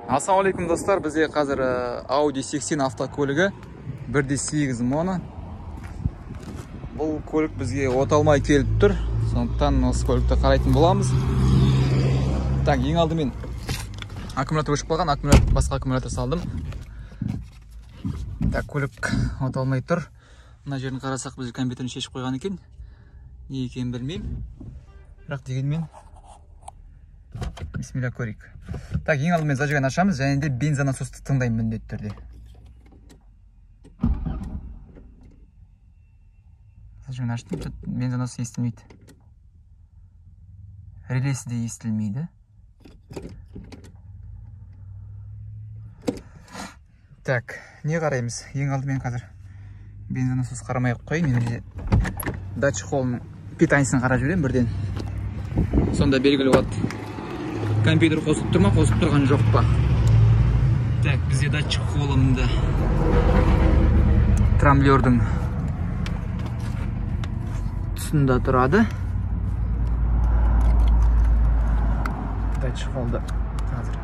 Ассалаумағалейкум достар, бізде қазір Audi 80 автокөлігі 1.8 моно. Бұл көлік бізге оталмай келіп тұр, сондықтан осы көлікті қарайтын боламыз. Так, ең алдымен аккумулятор өшіп қалған, аккумулятор, басқа аккумулятор салдым. Так, көлік оталмай тұр. Мына жерін қарасақ, біз компьютерін шешіп қойған екен. Не екенін білмеймін. Бірақ дегенмен бисмилля көрейік. Так, ең алдымен зажигание ашамыз және де бензонасосты тыңдаймын міндетті түрде. Зажигание аштым, бензонасос естілмейді. Релесі де естілмейді. Так, не қараймыз? Ең алдымен қазір бензонасос қарамай ақ қояйын. Мен датчик холының питаниесін қарап жіберемін бірден. Сонда белгілі болады. Компьютер қосылып тұр ма, қосылып тұрған жоқ па? Так, бізде датчик холында трамблердің тұсында тұрады. Датчик холды қазір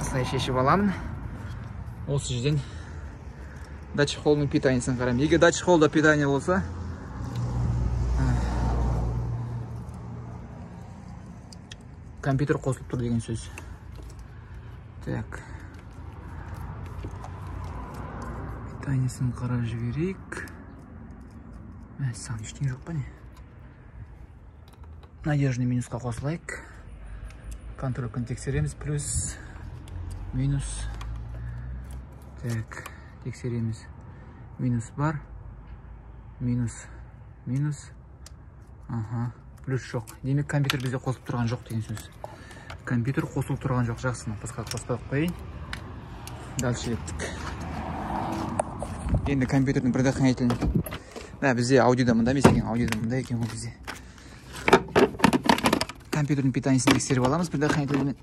осылай шешіп аламын. Осы жерден датчик холының питаниесін қараймын. Егер датчик холда питание болса, компьютер қосылып тұр деген сөз. Так. Питаниесін қарап жіберейік. Мәссаған, ештеңе жоқ па не? Надежный минусқа қосылайық. Контролькін тексереміз. Плюс, минус. Так, тексереміз. Минус бар. Минус, минус. Аха. Плюс жоқ. Демек компьютер бізде қосылып тұрған жоқ деген сөз. Компьютер қосылып тұрған жоқ. Жақсы, басқа қоспай қояйын. Дальше кеттік. Енді компьютердің предохранителін. Да, бізде аудиода мында емес екен, аудиода мында екен ғой бізде. Компьютердің питаниесін тексеріп аламыз предохранительмен.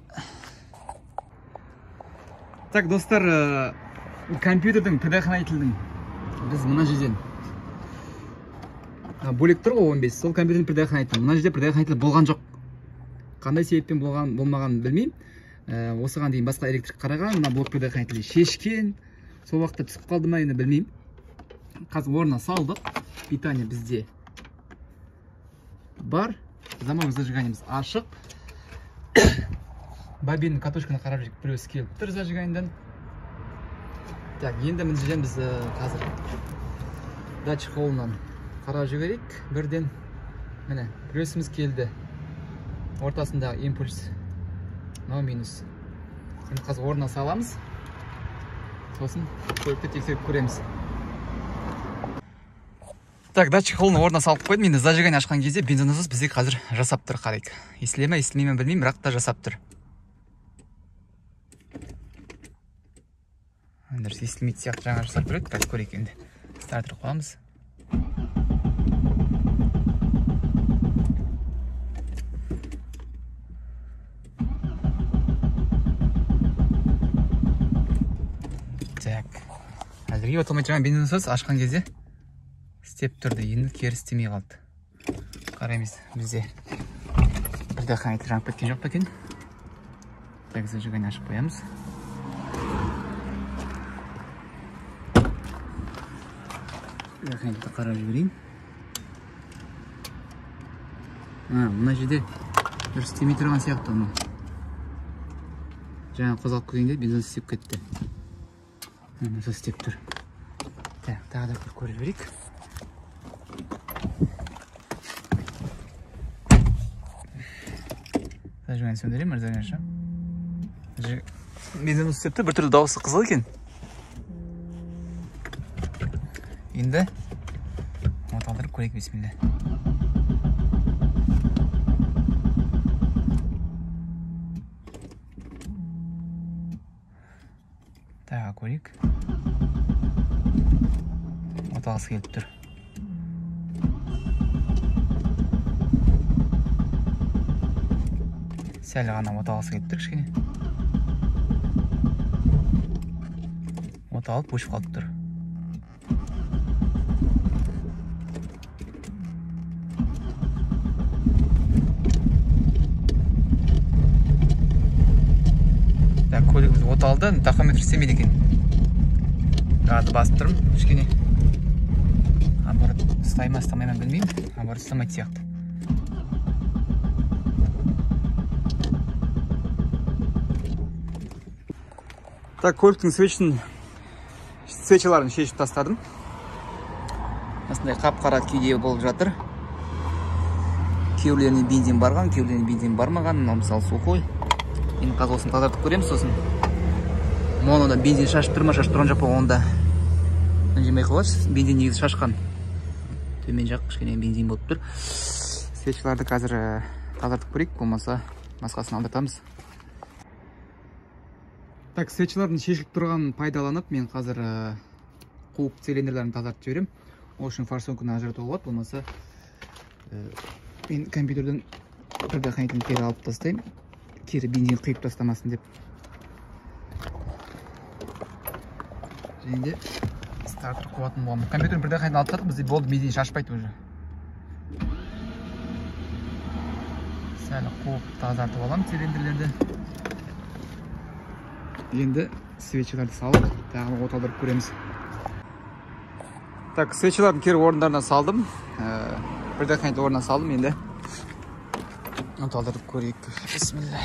Так, достар, компьютердің предохранителінің біз мына жерден бөлек тұр ғой 15, сол компьютердің предохранителі. Мына жерде предохранитель болған жоқ. Қандай себеппен болған, болмағанын білмеймін. Осыған дейін басқа электрик қараған, мына блок предохранителі шешкен. Сол уақытта түсіп қалды ма енді білмеймін. Қазір орнына салдық. Питание бізде бар. Замок зажиганиеміз ашық. Бобинның катушканы қарап жүріп, плюс келіп тұр зажиганиеден. Так, енді мына жерден біз қазір датчик холынан қарап жіберейік. Бірден міне плюсіміз келді. Ортасындағы импульс, мынау минус. Енді қазір орнына саламыз. Сосын көлікті тексеріп көреміз. Так, датчик холын орнына салып қойдым. Енді зажигание ашқан кезде бензонасос бізде қазір жасап тұр, қарайық. Естіле ме, естілмей ме білмеймін, бірақ та жасап тұр. Дұрыс естілмейтін сияқты жаңа жасап тұр еді. Қазір көрейік енді. Стартер қоямыз. Так, әзірге оталмай жаңа бензонасос ашқан кезде істеп тұрды, енді кері істемей қалды. Қараймыз, бізде предохранитель жанып кеткен жоқ па екен? Так, зажигание ашып қоямыз. Предохранительді қарап жіберейін. Мына жерде дұрыс істемей тұрған сияқты оның. Жаңа қозғалып келгенде бензонасос істеп кетті. Насос істеп тұр. Так, тағы да бір көріп жіберейік. Зажигание сөндіремін, зажигание ашамын. Бензонасос істеп тұр, біртүрлі дауысы қызыл екен. Енді от алдырып көрейік, бисмилля. Тағы көрейік. От алғысы келіп тұр. Сәл ғана от алғысы келіп тұр кішкене. От алып өшіп қалып тұр. Так, көлігіміз от алды, тахометр істемейді екен. Газды басып тұрмын, кішкене. Оборот ұстай ма, ұстамай ма білмеймін. Оборот ұстамайтын сияқты. Так, көліктің свечаларын шешіп тастадым. Осындай қап-қара күйде болып жатыр. Кейбіреулеріне бензин барған, кейбіреулеріне бензин бармаған. Мынау мысалы сухой. Енді қазір осыны тазартып көреміз, сосын монода бензин шашып тұр ма, шашып тұрған жоқ па, оны да үндемей қалады. Бензин негізі шашқан. Төмен жақ кішкене бензин болып тұр. Свечаларды қазір тазартып көрейік, болмаса басқасын алдыртамыз. Так, свечалардың шешіліп тұрғанын пайдаланып, мен қазір қуып цилиндрлерін тазартып жіберемін. Ол үшін форсунканы ажыратуға болады, болмаса мен компьютерден предохранитель кері алып тастаймын. Кері бензин құйып тастамасын деп. Және де стартер қуатын боламын. Компьютердің предохранителін алып тастадық, бізде болды, бензин шашпайды уже. Сәл қуып тазартып аламын цилиндрлерді. Енді свечаларды салып, тағы от алдырып көреміз. Так, свечалардың кері орындарына салдым. Предохранитель орнына салдым, енді от алдырып көрейік. Бисмилля.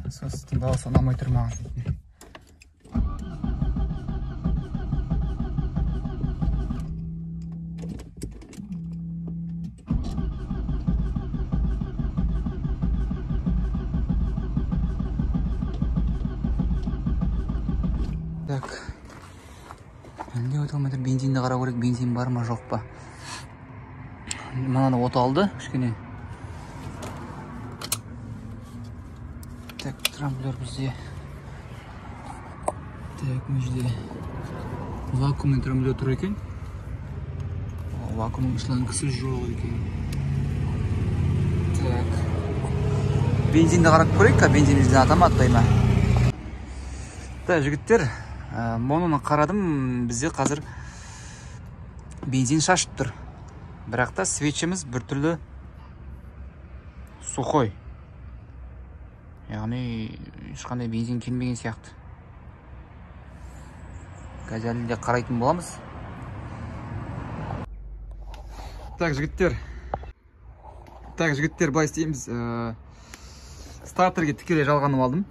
Состың дауысы ұнамай тұр маған. Так, әлде от алмай тұр. Бензинді қарау керек, бензин бар ма, жоқ па. Мынаны от алды кішкене. Так, трамблер бізде. Так, мына жерде вакуумный трамблер тұр екен. Вакуумның шлангысы жоқ екен. Так, бензинді қарап көрейік, бензин бізден ата ма, атпай ма? Так, жігіттер, мононы қарадым, бізде қазір бензин шашып тұр. Бірақ та свечіміз біртүрлі сухой. Яғни ешқандай бензин келмеген сияқты. Қазір әлі де қарайтын боламыз. Так, жігіттер. Так, жігіттер, былай істейміз. Стартерге тікелей жалғанып алдым.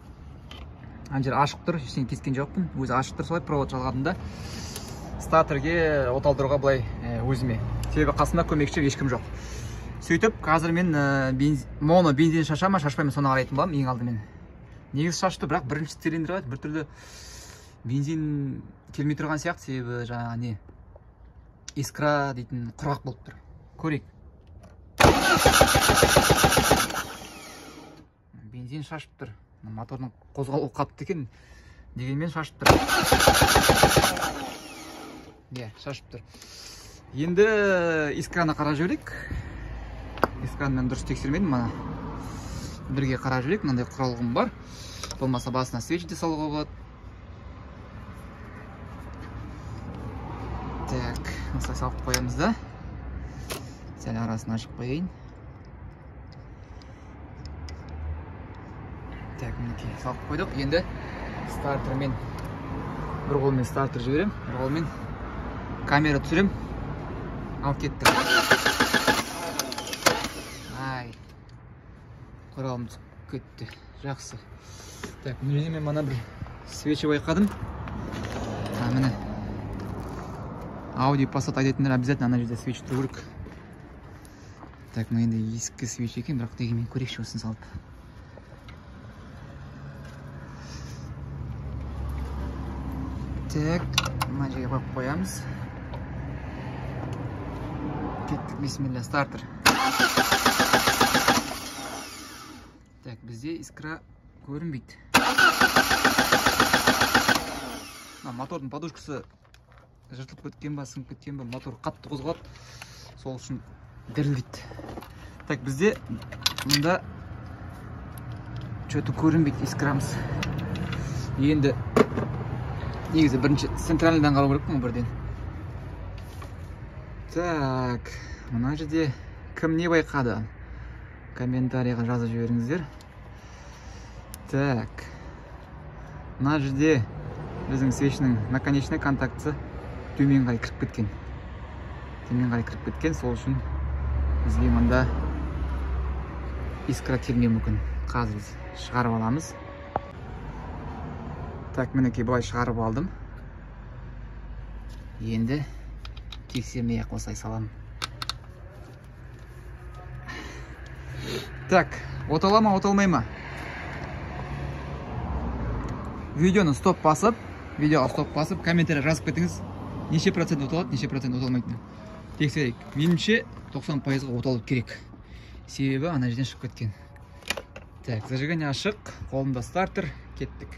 Ана жер ашық тұр, ештеңе кескен жоқпын. Өзі ашық тұр, солай провод жалғадым да. Стартерге от алдыруға былай өзіме. Себебі қасымда көмекші ешкім жоқ. Сөйтіп, қазір мен моно бензин шаша ма, шашпай ма, соны қарайтын боламын ең алдымен. Негізі шашты, бірақ бірінші цилиндрға біртүрлі бензин келмей тұрған сияқты, себебі жаңағы не, искра дейтін құрғақ болып тұр. Көрейік. Бензин шашып тұр. Мотордың қозғалуы қатты екен, дегенмен шашып тұр. Иә, шашып тұр. Енді искраны қарап жіберейік. Искраны мен дұрыс тексермедім, мана. Бірге қарап жіберейік, мынандай құралғым бар. Болмаса басына свечи де салуға болады. Так, осылай салып қоямыз да. Сәл арасын ашып қояйын. Так, мінекей салып қойдық. Енді стартермен, бір қолмен стартер жіберем, бір қолмен камера түсірем. Алып кеттік. Ай, құралым түсіп кетті. Жақсы. Так, мына жерде мен мана бір свечи байқадым. Міне. Audi Passat айдайтындар обязательно ана жерде свечи тұру керек. Так, мына енді ескі свечи екен, бірақ дегенмен көрейікші осыны салып. Так, мына жерге қойып қоямыз. Кеттік, бисмилля, стартер. Так, бізде искра көрінбейді. Мына мотордың подушкасы жыртылып кеткен ба, сынып кеткен ба, мотор қатты қозғалады, сол үшін дірілдейді. Так, бізде мында что-то көрінбейді искрамыз. Енді негізі бірінші центральныйдан қарау керек қой бірден. Так, мына жерде кім не байқады? Комментарийға жазып жіберіңіздер. Так. Мына жерде біздің свечінің наконечный контактісі төмен қарай кіріп кеткен. Төмен қарай кіріп кеткен, сол үшін бізге мында искра келмеуі мүмкін. Қазір біз шығарып аламыз. Так, мінекей былай шығарып алдым. Енді тексермей ақ осылай саламын. Так, отала ма, оталмай ма? Видеоны стоп басып, видеоға стоп басып, комментарий жазып кетіңіз. Неше процент оталады, неше процент оталмайтыны. Тексерейік. Меніңше 90%-ға оталу керек. Себебі ана жерден шығып кеткен. Так, зажигание ашық, қолымда стартер, кеттік.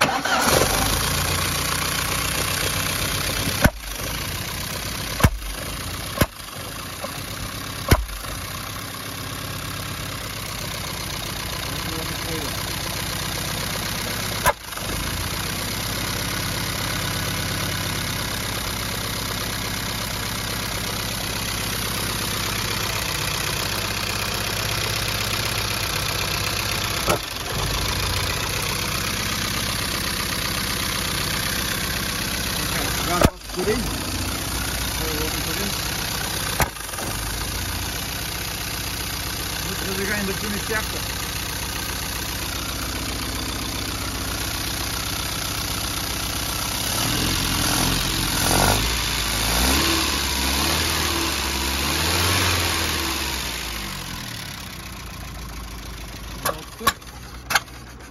Зажигание дұрыс емес сияқты.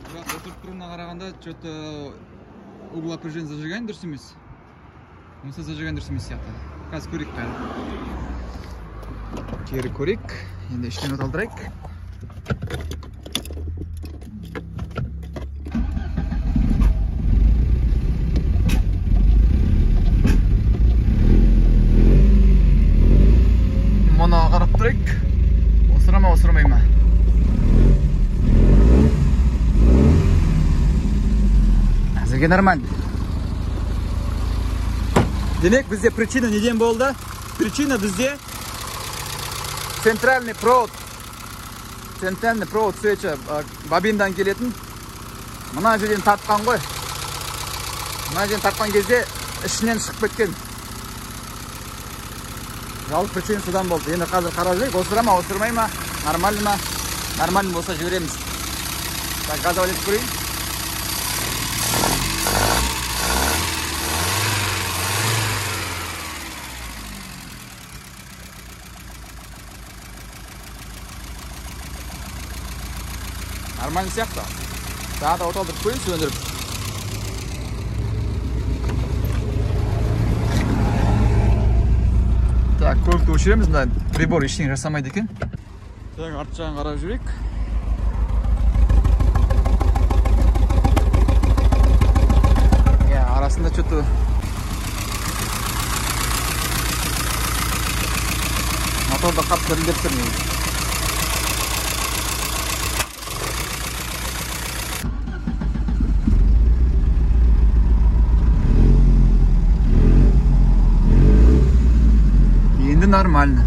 Бірақ отырып тұруына қарағанда что-то угол опережения зажигания дұрыс емес. Болмаса зажигание дұрыс емес сияқты. Қазір көрейік бәрі. Кері көрейік. Енді іштен оталдырайық. Мұны қарап тұрайық. Осыра ма, осырмай ма? Әзірге нормально. Демек, бізде причина неден болды? Причина бізде центральный провод. Центральный провод свеча бобиндан келетін. Мына жерден тартқан ғой. Мына жерден тартқан кезде ішінен шығып кеткен. Жалпы причина содан болды. Енді қазір қарап жүрейік, осыра ма, осырмай ма, нормально ма? Нормально болса жібереміз. Так, газовать етіп көрейін. Нормально сияқты. Тағы да оталдырып көрейін, сөндіріп. Так, көлікті өшіреміз, мына прибор ештеңе жасамайды екен. Так, арт жағын қарап жүрейік. Иә, арасында что-то мотор да қатты дірілдеп тұр негізі. Нормально.